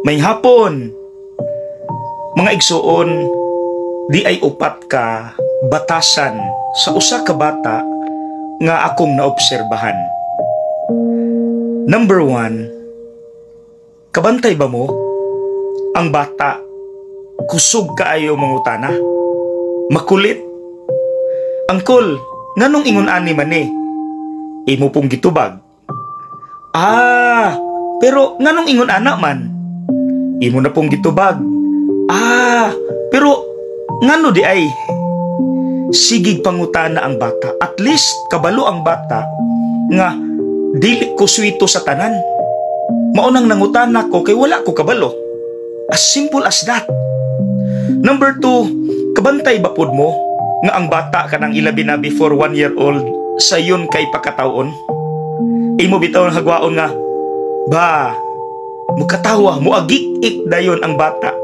Maayong hapon. Mga igsuon, diay upat ka batasan sa usa ka bata nga akong naobserbahan. Number 1, kabantay ba mo ang bata kusog kaayo mangutana? Makulit. "Uncle, nganong ingon ani man ni?" Imo pong gitubag. "Ah, pero nganong ingon ana man?" Imo na pong gitubag. "Ah, pero ngano diay?" Sigig pangutana ang bata. At least kabalo ang bata nga dili ko swito sa tanan. Mao nang nangutana ko kay wala ko kabalo. As simple as that. Number 2, kabantay ba pud mo nga ang bata, kanang ilabi na before 1 year old, sayon kay pakatawon? Imo bitaw ang hagwaon nga ba, mukatawa, muagik-ik dayon ang bata.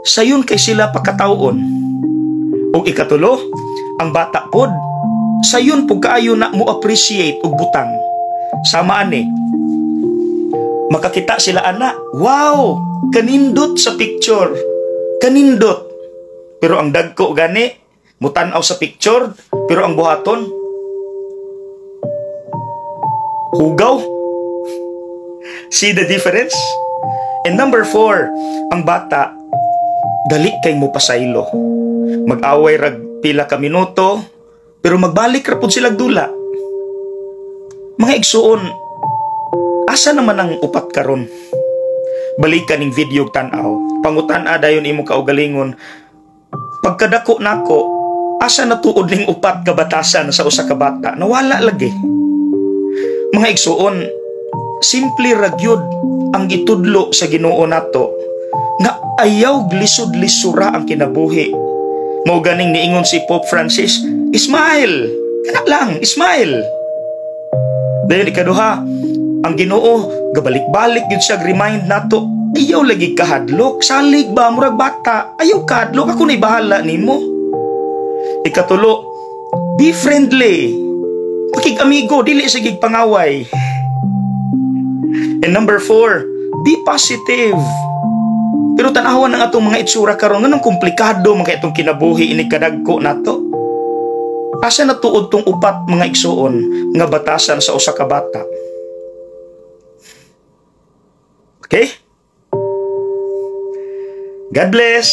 Sayon kay sila pakatawon. Ug ikatulo, ang bata pod sayon pud kaayo na mo appreciate og butang. Sama ani, makakita sila ana, "Wow, kanindot sa picture. Kanindot." Pero ang dagko gani, mutan-aw sa picture, pero ang buhaton, hugaw. See the difference? And number 4, ang bata, dali kay mo pasaylo. Mag-away rag pila ka minuto, pero magbalik ra pud sila dula. Mga igsuon, asa naman ang upat karon? Balikan ning video tan-aw. Pangutan-a dayon imo kaugalingon. Pagkadako nako, asa na tuod ning upat ka batasan sa usa ka bata? Nawala lagi. Mga igsuon, simple ra gyud ang gitudlo sa Ginoo nato nga ayaw lisod-lisura ang kinabuhi. Mao ganing niingon si Pope Francis, "Smile." Kana lang, smile. Dayon ikaduha, ang Ginoo gabalik-balik gyud siya remind nato, ayaw lagi kahadlok, salig ba, murag bata, ayaw kahadlok, ako na'y bahala nimo. Ikatulo, be friendly. Pakig-amigo, dili sige pangaway. And number 4, be positive. Pero tanawan ang atong mga itsura karon, nganong komplikado mga itong kinabuhi ini kadagko nato? Asa na tuod tong upat, mga igsuon, nga batasan sa usa ka bata? Okay? God bless.